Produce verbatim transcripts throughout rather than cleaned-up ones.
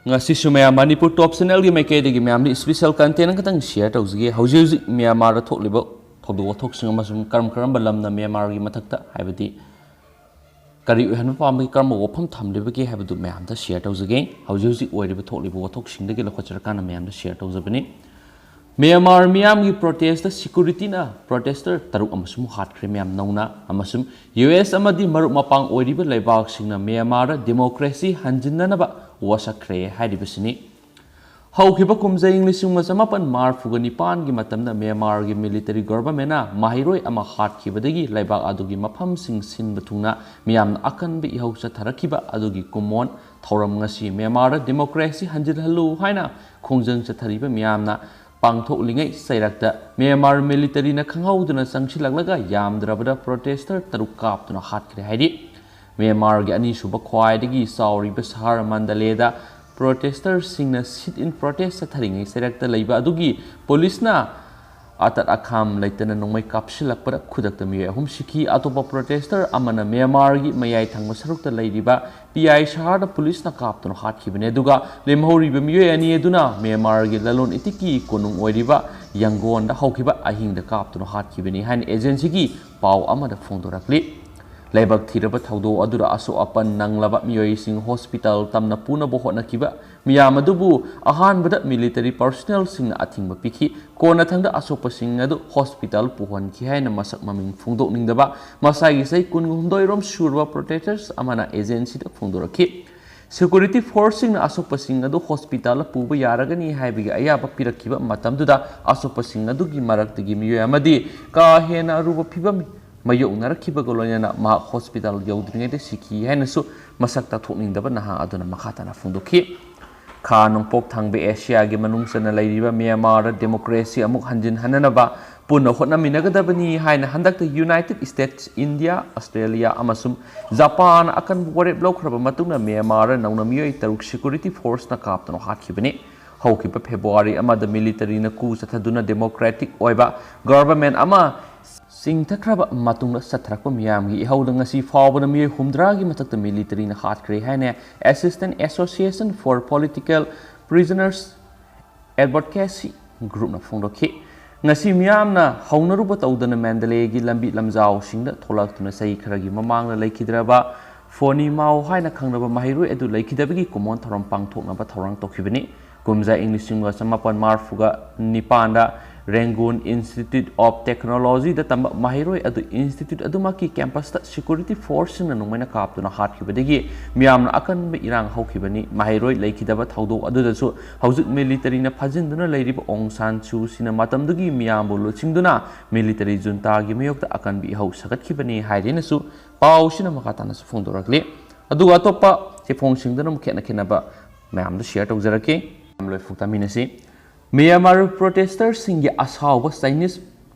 ꯉꯁꯤꯁꯨ ꯃꯌꯥꯝ ꯃꯅꯤꯄꯨꯔ ꯇꯣꯞ ꯆꯦꯅꯦꯜꯒꯤ ꯃꯥꯏꯀꯩꯗꯒꯤ ꯃꯌꯥꯝꯗ ꯏꯁꯄꯤꯁꯦꯜ ꯀꯟꯇꯦꯟ ꯑꯃꯈꯛꯇꯪ ꯁꯤꯌꯔ ꯇꯧꯖꯒꯦ꯫ ꯍꯧꯖꯤꯛ ꯍꯧꯖꯤꯛ ꯃ꯭ꯌꯥꯟꯃꯥꯔꯗ ꯊꯣꯛꯂꯤꯕ ꯊꯧꯗꯣꯛ ꯋꯥꯊꯣꯛꯁꯤꯡ ꯑꯃꯁꯨꯡ ꯀꯔꯝ ꯀꯔꯝꯕ ꯂꯝꯅ ꯃ꯭ꯌꯥꯟꯃꯥꯔꯒꯤ ꯃꯊꯛꯇ, ꯍꯥꯏꯕꯗꯤ ꯀꯔꯤ ꯑꯣꯏꯍꯟꯕ ꯄꯥꯝꯕꯒꯦ, ꯀꯔꯝꯕ ꯋꯥꯐꯝ ꯊꯝꯂꯤꯕꯒꯦ ꯍꯥꯏꯕꯗꯨ ꯃꯌꯥꯝꯗ ꯁꯤꯌꯔ ꯇꯧꯖꯒꯦ꯫ ꯍꯧꯖꯤꯛ ꯍꯧꯖꯤꯛ ꯑꯣꯏꯔꯤꯕ ꯊꯣꯛꯂꯤꯕ ꯋꯥꯊꯣꯛꯁꯤꯡꯗꯒꯤ ꯂꯧꯈꯠꯆꯔꯀꯥꯟꯗ ꯃꯌꯥꯝꯗ ꯁꯤꯌꯔ ꯇꯧꯖꯕꯅꯤ꯫ ꯃ꯭ꯌꯥꯟꯃꯥꯔ ꯃꯤꯌꯥꯝꯒꯤ ꯄ꯭ꯔꯣꯇꯦꯁꯇ ꯁꯦꯀ꯭ꯌꯨꯔꯤꯇꯤꯅ ꯄ꯭ꯔꯣꯇꯦꯁꯇꯔ ꯇꯔꯨꯛ ꯑꯃꯁꯨ ꯍꯥꯠꯈ꯭ꯔꯦ ꯃꯌꯥꯝ ꯅꯧꯅ, ꯑꯃꯁꯨꯡ ꯌꯨ ꯑꯦꯁ ꯑꯃꯗꯤ ꯃꯔꯨꯞ ꯃꯄꯥꯡ ꯑꯣꯏꯔꯤꯕ ꯂꯩꯕꯥꯛꯁꯤꯡꯅ ꯃ꯭ꯌꯥꯟꯃꯥꯔꯗ ꯗꯦꯃꯣꯀ꯭ꯔꯦꯁꯤ ꯍꯟꯖꯤꯟꯅꯅꯕ ꯋꯥꯁꯛꯈ꯭ꯔꯦ ꯍꯥꯏꯔꯤꯕꯁꯤꯅꯤ꯫ ꯍꯧꯈꯤꯕ ꯀꯨꯝꯖꯥ ꯏꯪ ꯂꯤꯁꯤꯡ ꯑꯃ ꯆꯃꯥꯄꯟ ꯃꯔꯤꯐꯨꯒ ꯅꯤꯄꯥꯟꯒꯤ ꯃꯇꯝꯗ ꯃ꯭ꯌꯥꯟꯃꯥꯔꯒꯤ ꯃꯤꯂꯤꯇꯔꯤ ꯒꯣꯚꯔꯟꯃꯦꯟꯅ ꯃꯍꯩꯔꯣꯏ ꯑꯃ ꯍꯥꯠꯈꯤꯕꯗꯒꯤ ꯂꯩꯕꯥꯛ ꯑꯗꯨꯒꯤ ꯃꯐꯝꯁꯤꯡ ꯁꯤꯟꯕ ꯊꯨꯡꯅ ꯃꯤꯌꯥꯝꯅ ꯑꯀꯟꯕ ꯏꯍꯧ ꯆꯠꯊꯔꯛꯈꯤꯕ ꯑꯗꯨꯒꯤ ꯀꯨꯝꯑꯣꯟ ꯊꯧꯔꯝ ꯉꯁꯤ ꯃ꯭ꯌꯥꯟꯃꯥꯔꯗ ꯗꯦꯃꯣꯀ꯭ꯔꯦꯁꯤ ꯍꯟꯖꯤꯜꯍꯜꯂꯨ ꯍꯥꯏꯅ ꯈꯣꯡꯖꯪ ꯆꯠꯊꯔꯤꯕ ꯃꯤꯌꯥꯝꯅ ꯄꯥꯡꯊꯣꯛꯂꯤꯉꯩ ꯆꯩꯔꯛꯇ ꯃ꯭ꯌꯥꯟꯃꯥꯔ ꯃꯤꯂꯤꯇꯔꯤꯅ ꯈꯪꯍꯧꯗꯅ ꯆꯪꯁꯤꯜꯂꯛꯂꯒ ꯌꯥꯝꯗ꯭ꯔꯕꯗ ꯄ꯭ꯔꯣꯇꯦꯁꯇꯔ ꯇꯔꯨꯛ ꯀꯥꯞꯇꯨꯅ ꯍꯥꯠꯈ꯭ꯔꯦ ꯍꯥꯏꯔꯤ꯫ ꯃ꯭ꯌꯥꯟꯃꯥꯔꯒꯤ ꯑꯅꯤꯁꯨꯕ ꯈ꯭ꯋꯥꯏꯗꯒꯤ ꯆꯥꯎꯔꯤꯕ ꯁꯍꯔ ꯃꯟꯗꯂꯦꯗ ꯄ꯭ꯔꯣꯇꯦꯁꯇꯔꯁꯤꯡꯅ ꯁꯤꯠ ꯏꯟ ꯄ꯭ꯔꯣꯇꯦꯁ ꯆꯠꯊꯔꯤꯉꯩ ꯆꯩꯔꯛꯇ ꯂꯩꯕ ꯑꯗꯨꯒꯤ ꯄꯨꯂꯤꯁꯅ ꯑꯇꯠ ꯑꯈꯥꯝ ꯂꯩꯇꯅ ꯅꯣꯡꯃꯩ ꯀꯥꯞꯁꯤꯜꯂꯛꯄꯗ ꯈꯨꯗꯛꯇ ꯃꯤꯑꯣꯏ ꯑꯍꯨꯝ ꯁꯤꯈꯤ꯫ ꯑꯇꯣꯞꯄ ꯄ꯭ꯔꯣꯇꯦꯁꯇꯔ ꯑꯃꯅ ꯃ꯭ꯌꯥꯟꯃꯥꯔꯒꯤ ꯃꯌꯥꯏ ꯊꯪꯕ ꯁꯔꯨꯛꯇ ꯂꯩꯔꯤꯕ ꯄꯤꯌꯥꯏ ꯁꯍꯔꯗ ꯄꯨꯂꯤꯁꯅ ꯀꯥꯞꯇꯨꯅ ꯍꯥꯠꯈꯤꯕꯅꯤ꯫ ꯑꯗꯨꯒ ꯂꯦꯝꯍꯧꯔꯤꯕ ꯃꯤꯑꯣꯏ ꯑꯅꯤ ꯑꯗꯨꯅ ꯃ꯭ꯌꯥꯟꯃꯥꯔꯒꯤ ꯂꯂꯣꯟ ꯏꯇꯤꯛꯀꯤ ꯀꯣꯅꯨꯡ ꯑꯣꯏꯔꯤꯕ ꯌꯪꯒꯣꯟꯗ ꯍꯧꯈꯤꯕ ꯑꯍꯤꯡꯗ ꯀꯥꯞꯇꯨꯅ ꯍꯥꯠꯈꯤꯕꯅꯤ ꯍꯥꯏꯅ ꯑꯦꯖꯦꯟꯁꯤꯒꯤ ꯄꯥꯎ ꯑꯃꯗ ꯐꯣꯡꯗꯣꯔꯛꯂꯤ꯫ ꯂꯥꯏꯕꯛ ꯊꯤꯔꯕ ꯊꯧꯗꯣꯛ ꯑꯗꯨꯗ ꯑꯁꯣꯛ ꯑꯄꯟ ꯅꯪꯂꯕ ꯃꯤꯑꯣꯏꯁꯤꯡ ꯍꯣꯁꯄꯤꯇꯥꯜ ꯇꯝꯅ ꯄꯨꯅꯕ ꯍꯣꯠꯅꯈꯤꯕ ꯃꯤꯌꯥꯝ ꯑꯗꯨꯕꯨ ꯑꯍꯥꯟꯕꯗ ꯃꯤꯂꯤꯇꯔꯤ ꯄꯔꯁꯣꯅꯦꯜꯁꯤꯡꯅ ꯑꯊꯤꯡꯕ ꯄꯤꯈꯤ꯫ ꯀꯣꯟꯅꯊꯪꯗ ꯑꯁꯣꯛꯄꯁꯤꯡ ꯑꯗꯨ ꯍꯣꯁꯄꯤꯇꯥꯜ ꯄꯨꯍꯟꯈꯤ ꯍꯥꯏꯅ ꯃꯁꯛ ꯃꯃꯤꯡ ꯐꯣꯡꯗꯣꯛꯅꯤꯡꯗꯕ ꯃꯁꯥꯒꯤ ꯆꯍꯤ ꯀꯨꯟꯍꯨꯝꯗꯣꯏ ꯔꯣꯝ ꯁꯨꯔꯕ ꯄ꯭ꯔꯣꯇꯦꯁꯇꯔꯁ ꯑꯃꯅ ꯑꯦꯖꯦꯟꯁꯤꯗ ꯐꯣꯡꯗꯣꯔꯛꯈꯤ꯫ ꯁꯦꯀ꯭ꯌꯨꯔꯤꯇꯤ ꯐꯣꯔꯁꯁꯤꯡꯅ ꯑꯁꯣꯛꯄꯁꯤꯡ ꯑꯗꯨ ꯍꯣꯁꯄꯤꯇꯥꯜꯗ ꯄꯨꯕ ꯌꯥꯔꯒꯅꯤ ꯍꯥꯏꯕꯒꯤ ꯑꯌꯥꯕ ꯄꯤꯔꯛꯈꯤꯕ ꯃꯇꯝꯗꯨꯗ ꯑꯁꯣꯛꯄꯁꯤꯡ ꯑꯗꯨꯒꯤ ꯃꯔꯛꯇꯒꯤ ꯃꯤꯑꯣꯏ ꯑꯃꯗꯤ ꯀꯥ ꯍꯦꯟꯅ ꯑꯔꯨꯕ ꯐꯤꯕꯝ ꯃꯥꯌꯣꯛꯅꯔꯛꯈꯤꯕꯒ ꯂꯣꯏꯅꯅ ꯃꯍꯥꯛ ꯍꯣꯁꯄꯤꯇꯥꯜ ꯌꯧꯗ꯭ꯔꯤꯉꯩꯗ ꯁꯤꯈꯤ ꯍꯥꯏꯅꯁꯨ ꯃꯁꯛ ꯇꯥꯊꯣꯛꯅꯤꯡꯗꯕ ꯅꯍꯥ ꯑꯗꯨꯅ ꯃꯈꯥ ꯇꯥꯅ ꯐꯣꯡꯗꯣꯛꯈꯤ꯫ ꯈꯥ ꯅꯣꯡꯄꯣꯛ ꯊꯪꯕ ꯑꯦꯁꯤꯌꯥꯒꯤ ꯃꯅꯨꯡ ꯆꯟꯅ ꯂꯩꯔꯤꯕ ꯃ꯭ꯌꯥꯟꯃꯥꯔꯗ ꯗꯦꯃꯣꯀ꯭ꯔꯦꯁꯤ ꯑꯃꯨꯛ ꯍꯟꯖꯤꯟꯍꯟꯅꯅꯕ ꯄꯨꯟꯅ ꯍꯣꯠꯅꯃꯤꯟꯅꯒꯗꯕꯅꯤ ꯍꯥꯏꯅ ꯍꯟꯗꯛꯇ ꯌꯨꯅꯥꯏꯇꯦꯗ ꯁ꯭ꯇꯦꯠꯁ, ꯏꯟꯗꯤꯌꯥ, ꯑꯁꯇ꯭ꯔꯦꯂꯤꯌꯥ ꯑꯃꯁꯨꯡ ꯖꯄꯥꯟ ꯑꯀꯟꯕ ꯋꯥꯔꯦꯞ ꯂꯧꯈ꯭ꯔꯕ ꯃꯇꯨꯡꯗ ꯃ꯭ꯌꯥꯟꯃꯥꯔꯗ ꯅꯧꯅ ꯃꯤꯑꯣꯏ ꯇꯔꯨꯛ ꯁꯦꯀ꯭ꯌꯨꯔꯤꯇꯤ ꯐꯣꯔꯁꯅ ꯀꯥꯞꯇꯨꯅ ꯍꯥꯠꯈꯤꯕꯅꯤ꯫ ꯍꯧꯈꯤꯕ ꯐꯦꯕ꯭ꯔꯨꯋꯥꯔꯤ ꯑꯃꯗ ꯃꯤꯂꯤꯇꯔꯤꯅ ꯀꯨ ꯆꯠꯊꯗꯨꯅ ꯗꯦꯃꯣꯀ꯭ꯔꯦꯇꯤꯛ ꯑꯣꯏꯕ ꯒꯚꯔꯟꯃꯦꯟꯠ ꯑꯃ ꯆꯤꯡꯊꯈ꯭ꯔꯕ ꯃꯇꯨꯡꯗ ꯆꯠꯊꯔꯛꯄ ꯃꯤꯌꯥꯝꯒꯤ ꯏꯍꯧꯗ ꯉꯁꯤ ꯐꯥꯎꯕꯗ ꯃꯤꯑꯣꯏ ꯍꯨꯝꯗ꯭ꯔꯥꯒꯤ ꯃꯊꯛꯇ ꯃꯤꯂꯤꯇꯔꯤꯅ ꯍꯥꯠꯈ꯭ꯔꯦ ꯍꯥꯏꯅ Assistance Association for Political Prisoners Advocacy Groupꯅ ꯐꯣꯡꯗꯣꯛꯈꯤ꯫ ꯉꯁꯤ ꯃꯤꯌꯥꯝꯅ ꯍꯧꯅꯔꯨꯕ ꯇꯧꯗꯅ ꯃꯦꯟꯗꯂꯦꯒꯤ ꯂꯝꯕꯤ ꯂꯝꯖꯥꯎꯁꯤꯡꯗ ꯊꯣꯛꯂꯛꯇꯨꯅ ꯆꯍꯤ ꯈꯔꯒꯤ ꯃꯃꯥꯡꯗ ꯂꯩꯈꯤꯗ꯭ꯔꯕ ꯐꯣꯅꯤ ꯃꯥꯎ ꯍꯥꯏꯅ ꯈꯪꯅꯕ ꯃꯍꯩꯔꯣꯏ ꯑꯗꯨ ꯂꯩꯈꯤꯗꯕꯒꯤ ꯀꯨꯝꯑꯣꯟ ꯊꯧꯔꯝ ꯄꯥꯡꯊꯣꯛꯅꯕ ꯊꯧꯔꯥꯡ ꯇꯧꯈꯤꯕꯅꯤ꯫ ꯀꯨꯝꯖꯥ ꯏꯪ ꯂꯤꯁꯤꯡ ꯑꯃꯒ ꯆꯃꯥꯄꯟ ꯃꯔꯤꯐꯨꯒ ꯅꯤꯄꯥꯟꯗ ꯔꯦꯡꯒꯨꯟ Institute of Technologyꯗ ꯇꯝꯕ ꯃꯍꯩꯔꯣꯏ ꯑꯗꯨ institute ꯑꯗꯨꯃꯛꯀꯤ campusꯇ security forceꯁꯤꯡꯅ ꯅꯣꯡꯃꯩꯅ ꯀꯥꯞꯇꯨꯅ ꯍꯥꯠꯈꯤꯕꯗꯒꯤ ꯃꯤꯌꯥꯝꯅ ꯑꯀꯟꯕ ꯏꯔꯥꯡ ꯍꯧꯈꯤꯕꯅꯤ꯫ ꯃꯍꯩꯔꯣꯏ ꯂꯩꯈꯤꯗꯕ ꯊꯧꯗꯣꯛ ꯑꯗꯨꯗꯁꯨ ꯍꯧꯖꯤꯛ ꯃꯤꯂꯤꯇꯔꯤꯅ ꯐꯥꯖꯤꯟꯗꯨꯅ ꯂꯩꯔꯤꯕ ꯑꯣꯡ ꯁꯥꯟ ꯁꯨ ꯆꯤꯅ ꯃꯇꯝꯗꯨꯒꯤ ꯃꯤꯌꯥꯝꯕꯨ ꯂꯨꯆꯤꯡꯗꯨꯅ ꯃꯤꯂꯤꯇꯔꯤ ꯖꯨꯟꯇꯥꯒꯤ ꯃꯥꯌꯣꯛꯇ ꯑꯀꯟꯕ ꯏꯍꯧ ꯁꯥꯒꯠꯈꯤꯕꯅꯤ ꯍꯥꯏꯔꯦꯅꯁꯨ ꯄꯥꯎꯁꯤꯅ ꯃꯈꯥ ꯇꯥꯅꯁꯨ ꯐꯣꯡꯗꯣꯔꯛꯂꯤ꯫ ꯑꯗꯨꯒ ꯑꯇꯣꯞꯄ ꯆꯦꯐꯣꯡꯁꯤꯡꯗꯅ ꯑꯃꯨꯛ ꯈꯦꯠꯅ ꯈꯦꯠꯅꯕ ꯃꯌꯥꯝꯗꯨ share ꯇꯧꯖꯔꯛꯀꯦ꯫ ꯂꯣꯏꯐꯨ ꯇꯥꯃꯤꯟꯅꯁꯤ꯫ ꯃ꯭ꯌꯥꯟꯃꯥꯔ protesters ꯁꯤꯡꯒꯤ ꯑꯁꯥꯎꯕ Chinese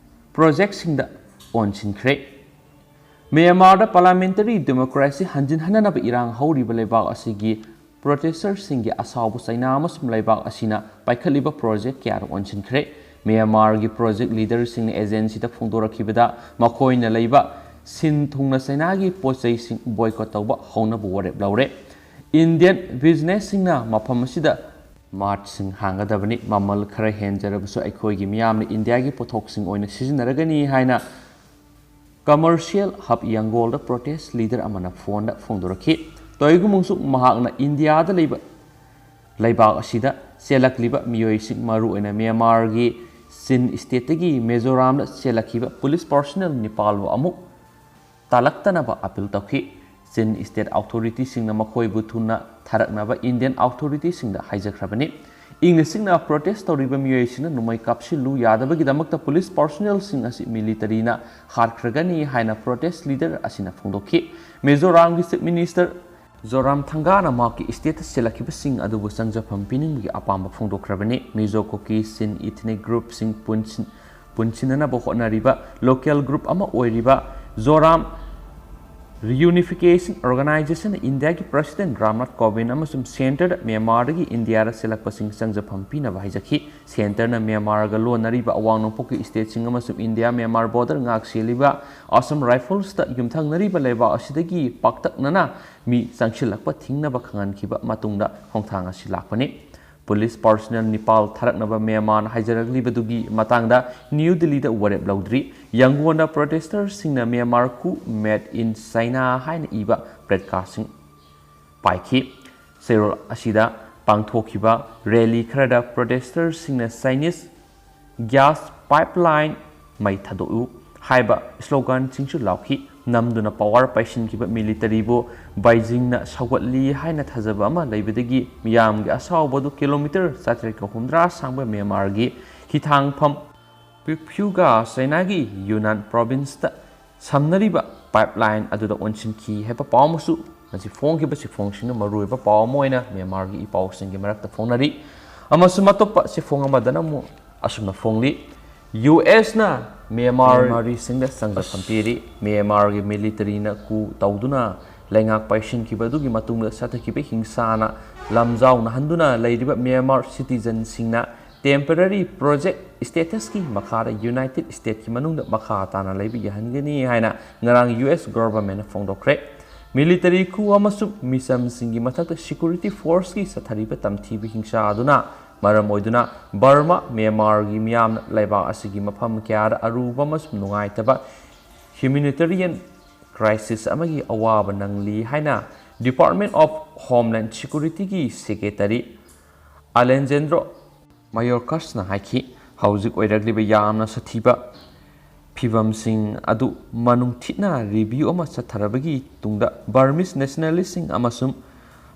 projectꯁꯤꯡꯗ ꯑꯣꯟꯁꯤꯟꯈ꯭ꯔꯦ꯫ ꯃ꯭ꯌꯥꯟꯃꯥꯔꯗ parliamentary democracy ꯍꯟꯖꯤꯟꯍꯟꯅꯅꯕ ꯏꯔꯥꯡ ꯍꯧꯔꯤꯕ ꯂꯩꯕꯥꯛ ꯑꯁꯤꯒꯤ protesters ꯁꯤꯡꯒꯤ ꯑꯁꯥꯎꯕ ꯆꯩꯅꯥ ꯑꯃꯁꯨꯡ ꯂꯩꯕꯥꯛ ꯑꯁꯤꯅ ꯄꯥꯏꯈꯠꯂꯤꯕ project ꯀꯌꯥꯗ ꯑꯣꯟꯁꯤꯟꯈ꯭ꯔꯦ꯫ ꯃ꯭ꯌꯥꯟꯃꯥꯔꯒꯤ project leaderꯁꯤꯡꯅ agencyꯗ ꯐꯣꯡꯗꯣꯔꯛꯈꯤꯕꯗ ꯃꯈꯣꯏꯅ ꯂꯩꯕ ꯁꯤꯟ ꯊꯨꯡꯅ ꯆꯩꯅꯥꯒꯤ ꯄꯣꯠ ꯆꯩꯁꯤꯡ boycott ꯇꯧꯕ ꯍꯧꯅꯕ ꯋꯥꯔꯦꯞ ꯂꯧꯔꯦ꯫ Indian businessꯁꯤꯡꯅ ꯃꯐꯝ ꯑꯁꯤꯗ martꯁꯤꯡ ꯍꯥꯡꯒꯗꯕꯅꯤ꯫ ꯃꯃꯜ ꯈꯔ ꯍꯦꯟꯖꯔꯕꯁꯨ ꯑꯩꯈꯣꯏꯒꯤ ꯃꯤꯌꯥꯝꯅ ꯏꯟꯗꯤꯌꯥꯒꯤ ꯄꯣꯠꯊꯣꯛꯁꯤꯡ ꯑꯣꯏꯅ ꯁꯤꯖꯤꯟꯅꯔꯒꯅꯤ ꯍꯥꯏꯅ commercial hub ꯌꯥꯡꯒꯣꯜꯗ protest leader ꯑꯃꯅ phoneꯗ ꯐꯣꯡꯗꯣꯔꯛꯈꯤ꯫ ꯇꯧꯏꯒꯨꯝꯕꯁꯨ ꯃꯍꯥꯛꯅ ꯏꯟꯗꯤꯌꯥꯗ ꯂꯩꯕ ꯂꯩꯕꯥꯛ ꯑꯁꯤꯗ ꯆꯦꯜꯂꯛꯂꯤꯕ ꯃꯤꯑꯣꯏꯁꯤꯡ, ꯃꯔꯨꯑꯣꯏꯅ ꯃ꯭ꯌꯥꯟꯃꯥꯔꯒꯤ ꯆꯤꯟ stateꯇꯒꯤ ꯃꯤꯖꯣꯔꯥꯝꯗ ꯆꯦꯜꯂꯛꯈꯤꯕ police personnel ꯅꯤꯄꯥꯜꯕꯨ ꯑꯃꯨꯛ ꯇꯥꯂꯛꯇꯅꯕ appeal ꯇꯧꯈꯤ꯫ ꯆꯤꯟ state authorityꯁꯤꯡꯅ ꯃꯈꯣꯏꯕꯨ ꯊꯨꯅ ꯊꯥꯔꯛꯅꯕ Indian authorityꯁꯤꯡꯗ ꯍꯥꯏꯖꯈ꯭ꯔꯕꯅꯤ꯫ ꯏꯪꯅ ꯆꯤꯛꯅ protest ꯇꯧꯔꯤꯕ ꯃꯤꯑꯣꯏꯁꯤꯡꯅ ꯅꯣꯡꯃꯩ ꯀꯥꯞꯁꯤꯜꯂꯨ ꯌꯥꯗꯕꯒꯤꯗꯃꯛꯇ police personnelꯁꯤꯡ ꯑꯁꯤ ꯃꯤꯂꯤꯇꯔꯤꯅ ꯍꯥꯠꯈ꯭ꯔꯒꯅꯤ ꯍꯥꯏꯅ protest leader ꯑꯁꯤꯅ ꯐꯣꯡꯗꯣꯛꯈꯤ꯫ ꯃꯤꯖꯣꯔꯥꯝꯒꯤ chief minister ꯖꯣꯔꯥꯝ ꯊꯪꯒꯥꯅ ꯃꯍꯥꯛꯀꯤ stateꯇ ꯆꯦꯜꯂꯛꯈꯤꯕꯁꯤꯡ ꯑꯗꯨꯕꯨ ꯆꯪꯖꯐꯝ ꯄꯤꯅꯤꯡꯕꯒꯤ ꯑꯄꯥꯝꯕ ꯐꯣꯡꯗꯣꯛꯈ꯭ꯔꯕꯅꯤ꯫ ꯃꯤꯖꯣ ꯀꯨꯀꯤ ꯆꯤꯟ ethnic groupꯁꯤꯡ ꯄꯨꯟꯁꯤꯟ-, ꯄꯨꯟꯁꯤꯟꯅꯅꯕ ꯍꯣꯠꯅꯔꯤꯕ local group ꯑꯃ ꯑꯣꯏꯔꯤꯕ ꯖꯣꯔꯥꯝ Reunification Organization Indiaꯒꯤ President ꯔꯥꯝꯅꯥꯊ ꯀꯣꯕꯤꯟꯗ ꯑꯃꯁꯨꯡ Centreꯗ ꯃ꯭ꯌꯥꯟꯃꯥꯔꯗꯒꯤ ꯏꯟꯗꯤꯌꯥꯗ ꯆꯦꯜꯂꯛꯄꯁꯤꯡ ꯆꯪꯖꯐꯝ ꯄꯤꯅꯕ ꯍꯥꯏꯖꯈꯤ꯫ Centreꯅ ꯃ꯭ꯌꯥꯟꯃꯥꯔꯒ ꯂꯣꯟꯅꯔꯤꯕ ꯑꯋꯥꯡ ꯅꯣꯡꯄꯣꯛꯀꯤ stateꯁꯤꯡ ꯑꯃꯁꯨꯡ ꯏꯟꯗꯤꯌꯥ ꯃ꯭ꯌꯥꯟꯃꯥꯔ border ꯉꯥꯛ ꯁꯦꯜꯂꯤꯕ Assam Riflesꯇ ꯌꯨꯝꯊꯪꯅꯔꯤꯕ ꯂꯩꯕꯥꯛ ꯑꯁꯤꯗꯒꯤ ꯄꯥꯛꯇꯛꯅꯅ ꯃꯤ ꯆꯪꯁꯤꯜꯂꯛꯄ ꯊꯤꯡꯅꯕ ꯈꯪꯍꯟꯈꯤꯕ ꯃꯇꯨꯡꯗ ꯈꯣꯡꯊꯥꯡ ꯑꯁꯤ ꯂꯥꯛꯄꯅꯤ꯫ Police personnel ꯅꯤꯄꯥꯜ ꯊꯥꯔꯛꯅꯕ ꯃ꯭ꯌꯥꯟꯃꯥꯔꯅ ꯍꯥꯏꯖꯔꯛꯂꯤꯕꯗꯨꯒꯤ ꯃꯇꯥꯡꯗ ꯅ꯭ꯌꯨ ꯗꯤꯜꯂꯤꯗ ꯋꯥꯔꯦꯞ ꯂꯧꯗ꯭ꯔꯤ꯫ ꯌꯥꯡꯒꯣꯟꯗ protesters ꯁꯤꯡꯅ Myanmar coup made in China ꯍꯥꯏꯅ ꯏꯕ placardꯁꯤꯡ ꯄꯥꯏꯈꯤ꯫ ꯆꯌꯣꯜ ꯑꯁꯤꯗ ꯄꯥꯡꯊꯣꯛꯈꯤꯕ rally ꯈꯔꯗ protesters ꯁꯤꯡꯅ Chinese gas pipeline ꯃꯩ ꯊꯥꯗꯣꯛꯎ ꯍꯥꯏꯕ sloganꯁꯤꯡꯁꯨ ꯂꯥꯎꯈꯤ꯫ ꯅꯝꯗꯨꯅ power ꯄꯥꯏꯁꯤꯟꯈꯤꯕ militaryꯕꯨ ꯕꯩꯖꯤꯡꯅ ꯁꯧꯒꯠꯂꯤ ꯍꯥꯏꯅ ꯊꯥꯖꯕ ꯑꯃ ꯂꯩꯕꯗꯒꯤ ꯃꯤꯌꯥꯝꯒꯤ ꯑꯁꯥꯎꯕ ꯑꯗꯨ kilometre ꯆꯥꯇ꯭ꯔꯦꯠꯀ ꯍꯨꯝꯗ꯭ꯔꯥ ꯁꯥꯡꯕ ꯃ꯭ꯌꯥꯟꯃꯥꯔꯒꯤ ꯍꯤꯊꯥꯡꯐꯝ ꯄꯤꯛꯐ꯭ꯌꯨꯒ ꯆꯩꯅꯥꯒꯤ ꯌꯨꯅꯥꯟ provinceꯇ ꯁꯝꯅꯔꯤꯕ pipeline ꯑꯗꯨꯗ ꯑꯣꯟꯁꯤꯟꯈꯤ ꯍꯥꯏꯕ ꯄꯥꯎ ꯑꯃꯁꯨ ꯉꯁꯤ ꯐꯣꯡꯈꯤꯕ ꯆꯦꯐꯣꯡꯁꯤꯡꯅ ꯃꯔꯨꯑꯣꯏꯕ ꯄꯥꯎ ꯑꯃ ꯑꯣꯏꯅ ꯃ꯭ꯌꯥꯟꯃꯥꯔꯒꯤ ꯏ ꯄꯥꯎꯁꯤꯡꯒꯤ ꯃꯔꯛꯇ ꯐꯣꯡꯅꯔꯤ꯫ ꯑꯃꯁꯨꯡ ꯑꯇꯣꯞꯄ ꯆꯦꯐꯣꯡ ꯑꯃꯗꯅ ꯑꯃꯨꯛ ꯑꯁꯨꯝꯅ ꯐꯣꯡꯂꯤ꯫ USꯅ ꯃ꯭ꯌꯥꯟꯃꯥꯔ ꯃ꯭ꯌꯥꯟꯃꯥꯔꯤꯁꯤꯡꯗ ꯆꯪꯖꯐꯝ ꯄꯤꯔꯤ꯫ ꯃ꯭ꯌꯥꯟꯃꯥꯔꯒꯤ militaryꯅ coup ꯇꯧꯗꯨꯅ ꯂꯩꯉꯥꯛ ꯄꯥꯏꯁꯤꯟꯈꯤꯕ ꯑꯗꯨꯒꯤ ꯃꯇꯨꯡꯗ ꯆꯠꯊꯈꯤꯕ ꯍꯤꯡꯁꯥꯅ ꯂꯝꯖꯥꯎꯅꯍꯟꯗꯨꯅ ꯂꯩꯔꯤꯕ ꯃ꯭ꯌꯥꯟꯃꯥꯔ citizenꯁꯤꯡꯅ temporary protected statusꯀꯤ ꯃꯈꯥꯗ United Statesꯀꯤ ꯃꯅꯨꯡꯗ ꯃꯈꯥ ꯇꯥꯅ ꯂꯩꯕ ꯌꯥꯍꯟꯒꯅꯤ ꯍꯥꯏꯅ ꯉꯔꯥꯡ US governmentꯅ ꯐꯣꯡꯗꯣꯛꯈ꯭ꯔꯦ꯫ Military coup ꯑꯃꯁꯨꯡ ꯃꯤꯆꯝꯁꯤꯡꯒꯤ ꯃꯊꯛꯇ security forceꯀꯤ ꯆꯠꯊꯔꯤꯕ ꯇꯝꯊꯤꯕ ꯍꯤꯡꯁꯥ ꯑꯗꯨꯅ ꯃꯔꯝ ꯑꯣꯏꯗꯨꯅ ꯕꯔꯃꯥ, ꯃ꯭ꯌꯥꯟꯃꯥꯔꯒꯤ ꯃꯤꯌꯥꯝꯅ ꯂꯩꯕꯥꯛ ꯑꯁꯤꯒꯤ ꯃꯐꯝ ꯀꯌꯥꯗ ꯑꯔꯨꯕ ꯑꯃꯁꯨꯡ ꯅꯨꯡꯉꯥꯏꯇꯕ humanitarian crisis ꯑꯃꯒꯤ ꯑꯋꯥꯕ ꯅꯪꯂꯤ ꯍꯥꯏꯅ Department of Homeland Securityꯒꯤ secretary Alejandro Mayorkasꯅ ꯍꯥꯏꯈꯤ꯫ ꯍꯧꯖꯤꯛ ꯑꯣꯏꯔꯛꯂꯤꯕ ꯌꯥꯝꯅ ꯁꯥꯊꯤꯕ ꯐꯤꯚꯝꯁꯤꯡ ꯑꯗꯨ ꯃꯅꯨꯡ ꯊꯤꯠꯅ review ꯑꯃ ꯆꯠꯊꯔꯕꯒꯤ ꯇꯨꯡꯗ Burmese nationalistꯁꯤꯡ ꯑꯃꯁꯨꯡ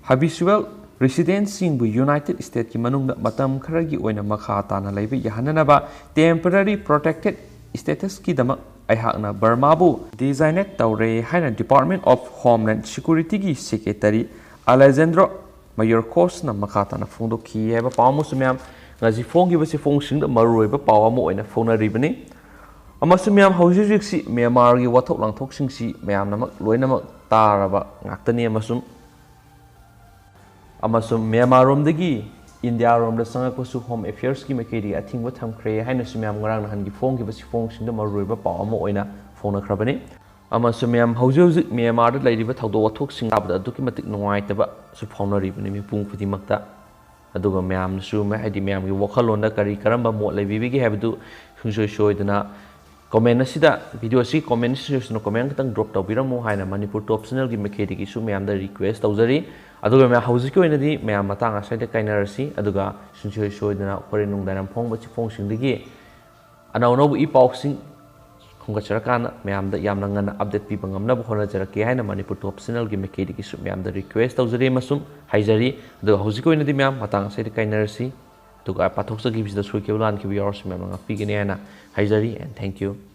habitual residentꯁꯤꯡꯕꯨ United Statesꯀꯤ ꯃꯅꯨꯡꯗ ꯃꯇꯝ ꯈꯔꯒꯤ ꯑꯣꯏꯅ ꯃꯈꯥ ꯇꯥꯅ ꯂꯩꯕ ꯌꯥꯍꯟꯅꯅꯕ temporary protected statusꯀꯤꯗꯃꯛ ꯑꯩꯍꯥꯛꯅ ꯕꯔꯃꯥꯕꯨ designate ꯇꯧꯔꯦ ꯍꯥꯏꯅ Department of Homeland Securityꯒꯤ secretary Alejandro Mayorkasꯅ ꯃꯈꯥ ꯇꯥꯅ ꯐꯣꯡꯗꯣꯛꯈꯤ ꯍꯥꯏꯕ ꯄꯥꯎ ꯑꯃꯁꯨ ꯃꯌꯥꯝ ꯉꯁꯤ ꯐꯣꯡꯈꯤꯕ ꯆꯦꯐꯣꯡꯁꯤꯡꯗ ꯃꯔꯨꯑꯣꯏꯕ ꯄꯥꯎ ꯑꯃ ꯑꯣꯏꯅ ꯐꯣꯡꯅꯔꯤꯕꯅꯤ꯫ ꯑꯃꯁꯨꯡ ꯃꯌꯥꯝ, ꯍꯧꯖꯤꯛ ꯍꯧꯖꯤꯛꯁꯤ ꯃ꯭ꯌꯥꯟꯃꯥꯔꯒꯤ ꯋꯥꯊꯣꯛ ꯂꯥꯡꯊꯣꯛꯁꯤꯡꯁꯤ ꯃꯌꯥꯝꯅꯃꯛ ꯂꯣꯏꯅꯃꯛ ꯇꯥꯔꯕ ꯉꯥꯛꯇꯅꯤ, ꯑꯃꯁꯨꯡ ꯑꯃꯁꯨꯡ ꯃ꯭ꯌꯥꯟꯃꯥꯔꯔꯣꯝꯗꯒꯤ ꯏꯟꯗꯤꯌꯥꯔꯣꯝꯗ ꯆꯪꯂꯛꯄꯁꯨ ꯍꯣꯝ ꯑꯦꯐꯤꯌꯔꯁꯀꯤ ꯃꯥꯏꯀꯩꯗꯒꯤ ꯑꯊꯤꯡꯕ ꯊꯝꯈ꯭ꯔꯦ ꯍꯥꯏꯅꯁꯨ ꯃꯌꯥꯝ ꯉꯔꯥꯡ ꯅꯍꯥꯟꯒꯤ ꯐꯣꯡꯈꯤꯕ ꯆꯦꯐꯣꯡꯁꯤꯡꯗ ꯃꯔꯨꯑꯣꯏꯕ ꯄꯥꯎ ꯑꯃ ꯑꯣꯏꯅ ꯐꯣꯡꯅꯈ꯭ꯔꯕꯅꯤ꯫ ꯑꯃꯁꯨꯡ ꯃꯌꯥꯝ, ꯍꯧꯖꯤꯛ ꯍꯧꯖꯤꯛ ꯃ꯭ꯌꯥꯟꯃꯥꯔꯗ ꯂꯩꯔꯤꯕ ꯊꯧꯗꯣꯛ ꯋꯥꯊꯣꯛꯁꯤꯡ ꯇꯥꯕꯗ ꯑꯗꯨꯛꯀꯤ ꯃꯇꯤꯛ ꯅꯨꯡꯉꯥꯏꯇꯕꯁꯨ ꯐꯥꯎꯅꯔꯤꯕꯅꯤ ꯃꯤꯄꯨꯝ ꯈꯨꯗꯤꯡꯃꯛꯇ꯫ ꯑꯗꯨꯒ ꯃꯌꯥꯝꯅꯁꯨ ꯃ-, ꯍꯥꯏꯗꯤ ꯃꯌꯥꯝꯒꯤ ꯋꯥꯈꯜꯂꯣꯟꯗ ꯀꯔꯤ ꯀꯔꯝꯕ ꯃꯣꯠ ꯂꯩꯕꯤꯕꯒꯦ ꯍꯥꯏꯕꯗꯨ ꯁꯨꯡꯁꯣꯏ ꯁꯣꯏꯗꯅ ꯀꯣꯃꯦꯟ ꯑꯁꯤꯗ, ꯚꯤꯗꯤꯑꯣ ꯑꯁꯤ ꯀꯣꯃꯦꯟ ꯑꯁꯤꯗ ꯁꯣꯏꯗꯅ ꯀꯣꯃꯦꯟ ꯈꯛꯇꯪ ꯗ꯭ꯔꯣꯞ ꯇꯧꯕꯤꯔꯝꯃꯨ ꯍꯥꯏꯅ ꯃꯅꯤꯄꯨꯔ ꯇꯣꯞ ꯆꯦꯅꯦꯜꯒꯤ ꯃꯥꯏꯀꯩꯗꯒꯤꯁꯨ ꯃꯌꯥꯝꯗ ꯔꯤꯀ꯭ꯋꯦꯁ ꯇꯧꯖꯔꯤ꯫ ꯑꯗꯨꯒ ꯃꯌꯥꯝ, ꯍꯧꯖꯤꯛꯀꯤ ꯑꯣꯏꯅꯗꯤ ꯃꯌꯥꯝ ꯃꯇꯥꯡ ꯑꯁ꯭ꯋꯥꯏꯗ ꯀꯥꯏꯅꯔꯁꯤ꯫ ꯑꯗꯨꯒ ꯁꯨꯡꯁꯣꯏ ꯁꯣꯏꯗꯅ ꯍꯣꯔꯦꯟ ꯅꯨꯡꯗꯥꯡꯋꯥꯏꯔꯝ ꯐꯣꯡꯕ ꯆꯦꯐꯣꯡꯁꯤꯡꯗꯒꯤ ꯑꯅꯧ ꯑꯅꯧꯕ ꯏ ꯄꯥꯎꯁꯤꯡ ꯈꯣꯝꯒꯠꯆꯔꯀꯥꯟꯗ ꯃꯌꯥꯝꯗ ꯌꯥꯝꯅ ꯉꯟꯅ ꯑꯞꯗꯦꯠ ꯄꯤꯕ ꯉꯝꯅꯕ ꯍꯣꯠꯅꯖꯔꯛꯀꯦ ꯍꯥꯏꯅ ꯃꯅꯤꯄꯨꯔ ꯇꯣꯞ ꯆꯦꯅꯦꯜꯒꯤ ꯃꯥꯏꯀꯩꯗꯒꯤꯁꯨ ꯃꯌꯥꯝꯗ ꯔꯤꯀ꯭ꯋꯦꯁ ꯇꯧꯖꯔꯤ ꯑꯃꯁꯨꯡ ꯍꯥꯏꯖꯔꯤ꯫ ꯑꯗꯨꯒ ꯍꯧꯖꯤꯛꯀꯤ ꯑꯣꯏꯅꯗꯤ ꯃꯌꯥꯝ ꯃꯇꯥꯡ ꯑꯁꯤꯗ ꯀꯥꯏꯅꯔꯁꯤ꯫ ꯑꯗꯨꯒ ꯄꯥꯊꯣꯛꯆꯈꯤꯕꯁꯤꯗ ꯁꯣꯏꯈꯤꯕ ꯂꯥꯟꯈꯤꯕ ꯌꯥꯎꯔꯁꯨ ꯃꯌꯥꯝꯅ ꯉꯥꯛꯄꯤꯒꯅꯤ ꯍꯥꯏꯅ ꯍꯥꯏꯖꯔꯤ꯫ And thank you.